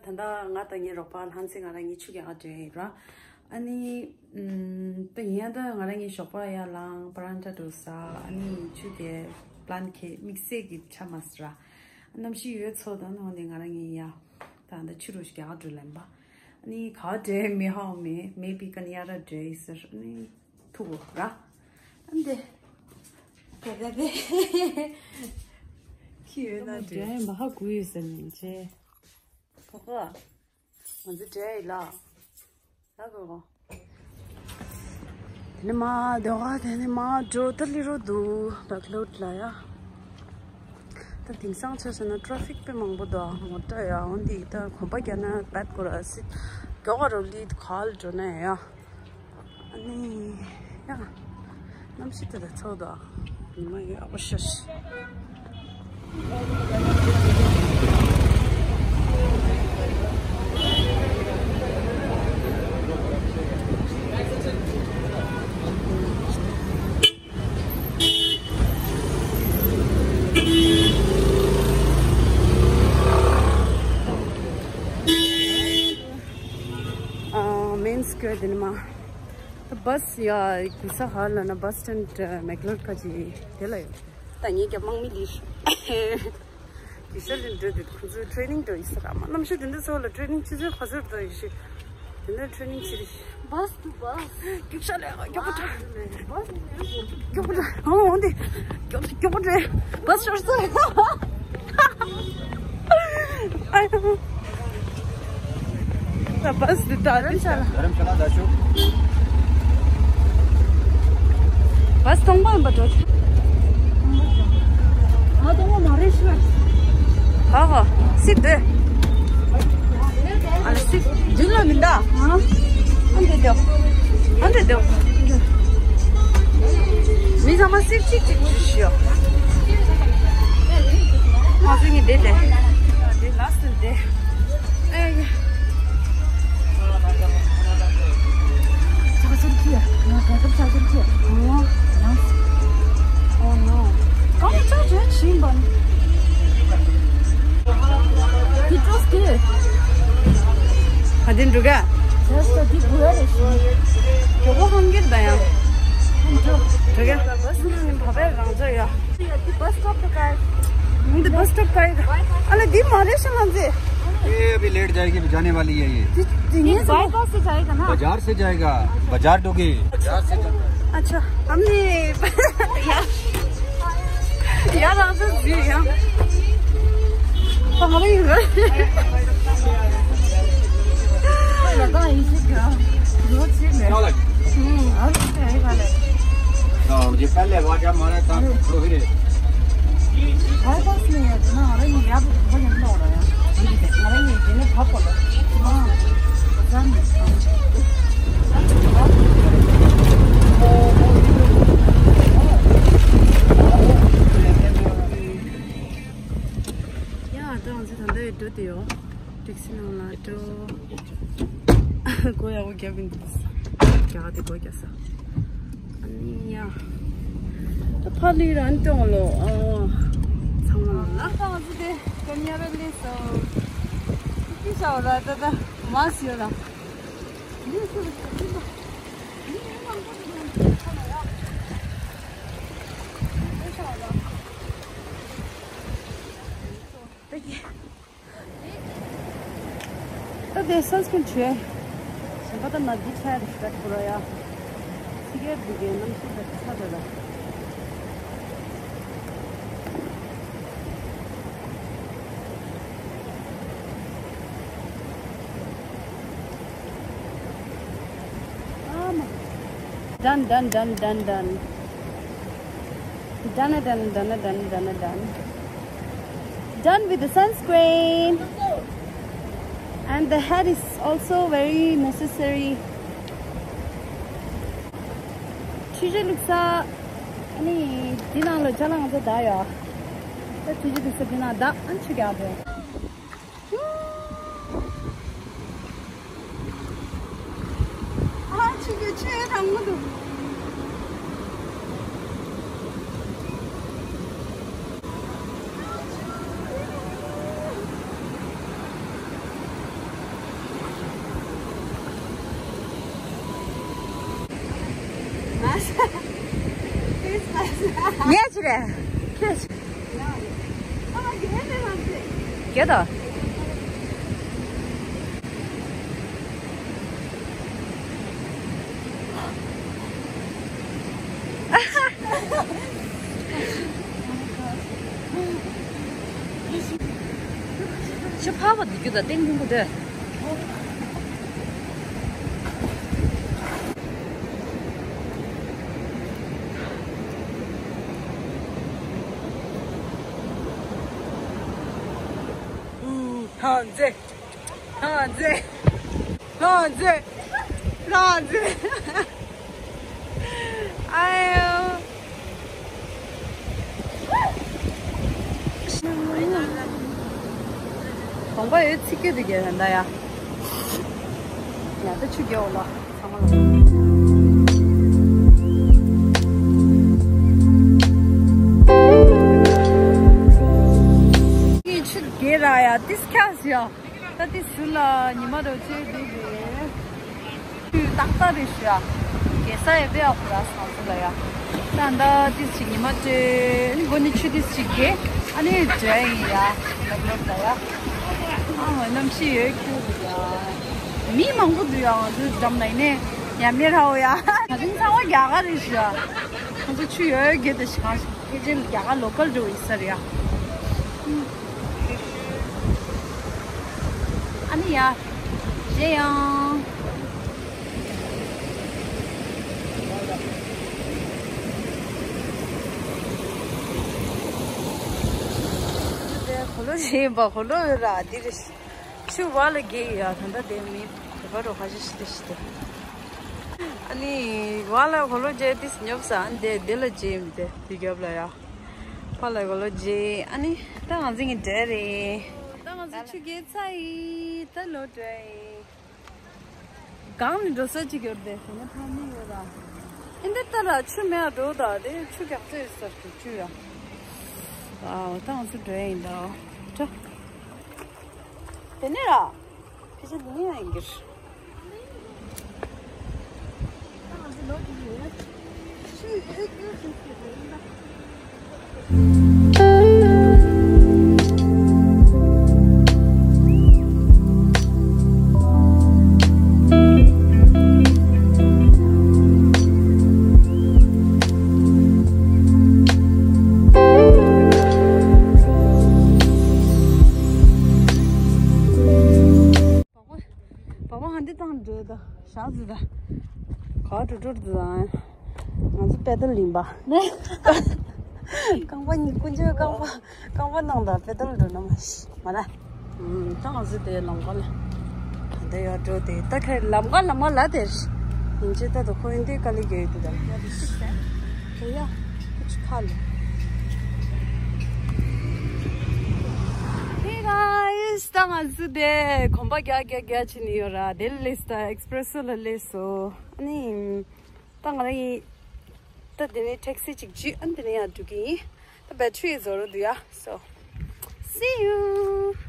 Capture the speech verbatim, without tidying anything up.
ད་ལྟ་ང་དང་ངའི་རོགས་པ་ལྷན་ཚེ་ང་རང་གཉིས་ཆུ་རྐྱལ་ག་འགྲོ་ཡིན་ར། ཨ་ནི་ཨམ། ད་ཡིན་ཡང་ད་ང་རང་གཉིས་ཞོགས་པ་ཡར་ལངས་པ་རན་ཊ་འགྲོ་ཟ། ཨ་ནི་ཆུ་རྐྱལ་པི་ལན་ཁེ་དམིགས་བསལ་གྱི་ཆ་མ་སི་ར། གནམ་གཤིས་ཡོད་ཚོད་དང་ནང་ནས་ང་རང་གཉིས་ཡ་ད་ད་ཆུ་རུ་ཞིག་རྐྱལ་ག་འགྲོ་ལེན་པ། ཨ་ནི་ག་འགྲོ་མི་ཧ་མེ་མེ་བི་ཀ་ནི་ཡ་ར་འགྲོ་ཟེར། ཨ་ནི་ཐུག་གོ་ར། ཨ་འདི། དེ་དེ་དེ། ཁྱི་ཡོད་ན་འགྲོ། འགྲོ་མ་ཧ་གོ་ཡོད་ཟེར་ནས་ཅེ། ཁོ་ཁོ། ང་ཚོ་འགྲོ་ཡི་ལ། ལ་གོ་གོ། དེ་ནས་མ་དེ་ག་དེ་ནས་མ་འགྲོ་ད་ལི་རོ་འདུག་བེག་ལོར་ལ་ཡ། ད་དེང་སང་ཆ་བཞག་ན་ཊ་རེ་ཕིག་དཔེ་མང་པོ་འདུག་མོ་ཊ་ཡ། འོན་ཏེ་ད་གོམ་པ་རྒྱག་ན་བད་གོ་ར་སི། མགྱོགས་རོ་ལི་ག་ལ་འགྲོ་ན་ཡ། ཨ་ནི་ཡ། གནམ་གཤིས་དེ་ད་ཚོགས་དང་ཉི་མ་ཡག་པོ་ཤར་ཤག་ཨ། མེན་སི་ཀོ་ཡར་དེ་ནས་མ། ད་བྷ་སི་ཡ་གུ་ས་ཧ་ལ་ན་བྷ་སི་སི་ཊེན་ཌི་མེག་ལོར་ཁ་ཅིག་དེ་ལ་ཡོད། ད་ངའི་རྒྱབ་དམག་མི་འདི་གི་ཤར་ལ་འགྲོ་དུས་ཁོ་ཚོས་ཊེ་རེ་ནིང་འགྲོ་ཡི་ཟེར་ར། མ་གནམ་གཤིས་དེ་འདྲ་ཚོ་ལ་ཊེ་རེ་ནིང་ཆུ་ཚོད་ག་ཚོད་འགྲོ་ཡི་ཤི། དེ་འདྲ་ཊེ་རེ་ནིང་བྱེད་རེད། བྷ་སི་འདུག་བྷ་སི། རྒྱུག་ཤ་ལས་མགྱོགས་པོ་འགྲོ། བྷ་སི་ནས་མགྱོགས་པོ་འགྲོ། ཨོ་འོང་དེ། མགྱོགས་མགྱོགས་པོ་འགྲོ། བྷ་སི་ཤོར་སོང་། ཨ་ཡོ། ད་བྷ་སི་འདི་ད་རིམ་ཤ་ལ། རིམ་ཤ་ལ་ད་ཤོག་བྷ་སི་སྟོང་པ་ཡིན་པ་འགྲོ། ང་སྟོང་པ་མ་རེད་ཤི། ཧ་ཧ། སི་དེ། ཨ་ལ་སི། རྒྱུན་ལ་མིན་ད། ཨ་འདི་དེ། ཨ་འདི་དེ། མི་ཚང་མ་སི་གཅིག་གཅིག་ཞུ་ཞུ། ང་ཚོ་གཉིས་བསྡད་དེ། དེ་ལ་སི་དེ། ཨེ་ཡ། ཅག་ཅག་ཅག་ང་ག་ཐབས་ཅག་ཅག་ཅག་ཨོ། ཡང་། Oh no. གང་ཅག་ཅག་ཕྱིན་པ། འདི་ཅོས་ཀི། ཨ་འདི་འགྲོ་ག་ཅག་ཅག་འདི་དགོས་རེད་ཞུ། ཇོ་བོ་ཧང་གིར་ད་ཡང་། འགྲོ་ག་བྷ་སི་ནང་ནས་བབས་པའི་རང་ཅག་ཡ། འདི་བྷ་སི་སི་ཊོབ་དུ་ཀར། འདི་བྷ་སི་སི་ཊོབ་ཀར། ཨ་ལ་འདི་མ་རེད་ཤ་ལ་མཛེས། ये अभी लेट जाएगी, जाने वाली है ये। འདི་འདི་ངས་བཟོ། बाईपास से जाएगा ना? बाजार से जाएगा, बाजार डोगी। अच्छा, हमने यार, यार, आप तो जी, हाँ। हमारे ही घर। लगा इसी का। बहुत सी है। हम्म। और क्या है वाला? हाँ, ये पहले वाजा मारा था, तो फिर। बाईपास नहीं है ना, अरे, ये आप भजन हो रहा है। अरे, ये देने भाग पड़ो। हाँ, जान दे। ཡ། ད་ང་ཚོ་ད་ལྟ་འགྲོ་དུས་ཡོད། ཊེག་སི་ནང་ལ་འགྲོ། སྒོ་ཡག་པོ་བརྒྱབ་ཡིན་འདུག་རྒྱ་གར་དེ་སྒོ་རྒྱག་ས། ཨ་ནི་ཡ། ད་ཕར་ལུས་རང་སྟོང་ལོ། ཨོ། ཚང་མ་ལ། ད་ང་ཚོ་དེ་ཀ་ཉ་ར་ལས་སོ། ཏི་ཤ་བ་ར་ད་ད་མ་སི་ཡོད་ལ། Thank you. ད་དེ་སན་སི་ཀྲིན་བྱས། གཞན་པ་ད་ན་འདི་ཆ་རེ་ཤ་ཁུ་ར་ཡ། ཚི་གེ་འདི་གའི་གནམ་གཤིས་ད་ཆ་ད་ད། ཨ་མ། Done, done, done, done, done. Done, done, done, done, done, done. Done with the sunscreen. And the hat is also very necessary. ཆུ་ཞོ་བླུགས་ས། ཨ་ནི་འདི་ནང་ལ་ཅ་ལག་ང་ཚོ་ད་ཡོད། ད་ཆུ་ཞོ་བླུགས་ས་འདི་ནང་ད་ཨ་ནི་ཆུ་རྒྱག་དགོས། ཨ་ཆུ་རྒྱག་ཆུ་ཡོད་དྲང་མོ་འདུག་ཁྱེད་རེད། ཁྱེད། རྒྱལ་དང་། ཆུ་ཕར་བ་འདི་རྒྱུ་དང་སྟེང་ལྷུན་པོ་འདི། ཐང་རྩེ། ཐང་རྩེ། ཐང་རྩེ། ཐང་རྩེ། ཨ་ཡོ། གོང་པ་ཡོད་ཚིག་སྐྱོ་དུ་རྒྱལ་ད་ཡ། ཡ་ད་ཆུ་རྒྱལ་འོ་ལ་ཚང་མ་ལ། ཆུ་རྒྱལ་ར་ཡ་ཏིས་ཁ་སི་ཡ། ད་ཏིས་ཆུ་ལ་ཉི་མ་རོ་ཆེ་དུ་རྒྱལ། ཆུ་ཏག་ཏག་རེད་ཤག་རྒྱལ་ས་ཡོད་པའི་ཨ་ཁུ་ར་སང་སུ་ལ་ཡ། ད་ད་ཏིས་ཅིག་ཉི་མ་ཆེ་ཨ་ནི་མགོ་ནི་ཆུ་ཏིས་ཅིག་རྒྱལ། ཨ་ནི་འདྲ་ཡིན་ཡ། ལབ་ལབ་ལ་ཡ། ཨ་མ་གནམ་གཤིས་ཡོད་ཁྱོད་འདུག་ཡ། མི་མང་པོ་འདུག་ཡ། ང་ཚོའི་འགྲམ་ལ་ཡིན་ནས་ཡ་མེད་ར་འོ་ཡ། ང་ཚོ་ཚང་མ་རྒྱ་གར་རེད་ཤག་ང་ཚོ་ཆུ་ཡོད་རྒྱལ་དེ་ཞིག་གང་ཞིག་ཕལ་ཆེར་རྒྱ་གར་ལོ་ཀལ་འགྲོ་ཡིན་ས་རེད་ཡ། ཨ་ནི་ཡ། གཞན་ཡང་། དེ་གོ་ལོ་ཞིག་ཡིན་པ་གོ་ལོ་ཡོད་ར་འདི་རེད། ཆུ་བ་ལ་རྒྱལ་ཡོད་ཡ། ད་ལྟ་དེ་མི་དེ་ག་རོ་ཁ་ཤས་ཤི་དེ་ཤི་དེ། ཨ་ནི་བ་ལ་གོ་ལོ་རྒྱལ་དེ་ཉོབ་ས་ཨ་ནི་དེ་དེ་ལ་རྒྱལ་མི་དེ་དེ་རྒྱབ་ལ་ཡ། ཕ་ལ་གོ་ལོ་རྗེ། ཨ་ནི་ད་ང་ཚོ་གི་འབྲས་རེད། ད་ང་ཚོ་ཆུ་རྒྱལ་ཚར་ཡིན། ད་ལོ་འབྲས་ཡིན། གང་ནས་འགྲོ་ས་ཅིག་ཡོད་རེད། དེ་ནས་ཕ་མི་ཡོད་ར། ཨེ་འདི་ལྟ་ར་ཆུ་མེད་འགྲོ་ད་དེ་ཆུ་རྒྱག་ཚོད་ཟེར་གི་ཆུ་ཡ། ཨ་ད་ང་ཚོ་འགྲོ་ཡིན་ད། ད་དེ་ནས་ར། ཕལ་ཆེར་འདི་ནས་ཡང་ཡིན་གྱི་རེད། བག་མ་ཧ་འདི་བཏང་འགྲོ་ད་ཞག་ཙི་ད། ག་འགྲོ་འགྲོ་ད། ང་ཚོ་པེ་ཏལ་ཡིན་པ། རྐང་པ་གཉིས་ཀུན་སྤྱོད་རྐང་པ་རྐང་པ་ནང་ད་པེ་ཏལ་འགྲོ་ན་མ་ཤི་མ་ལ། ད་ང་ཚོ་དེ་ལམ་ཁ་ལ། ད་ཡར་འགྲོ་དེ་ད་ཁ་ལམ་ཁ་ལམ་ཁ་ལ་དེ། ཡིན་ཅེ་ད་དུ་ཁོ་ཡིན་དེ་དཀའ་ལས་རྒྱག་ཡོད་དུ་ད། ཡ་དེ་ཤི་ཟེར། ཁོ་ཡ་ཁོ་ཆུ་ཁ་ལ། Hey guys, ད་ང་ཚོ་དེ་གོམ་པ་རྒྱག་རྒྱག་རྒྱག་བྱེད་ནི་ཡོད་ར། དེ་ལས་ད་ཨེགས་པི་རེ་སི་ལ་སླེབས་སོང་། ཨ་ནི་ད་ང་རང་ཡིན། ད་དེ་ནས་ཊེག་སི་ཅིག་བརྒྱུད་ཨ་ནི་དེ་ནས་ཡར་འགྲོ་གི་ཡིན། ད་བེ་ཊི་རི་རྫོགས་འགྲོ་འདུག་ཡ། So, see you.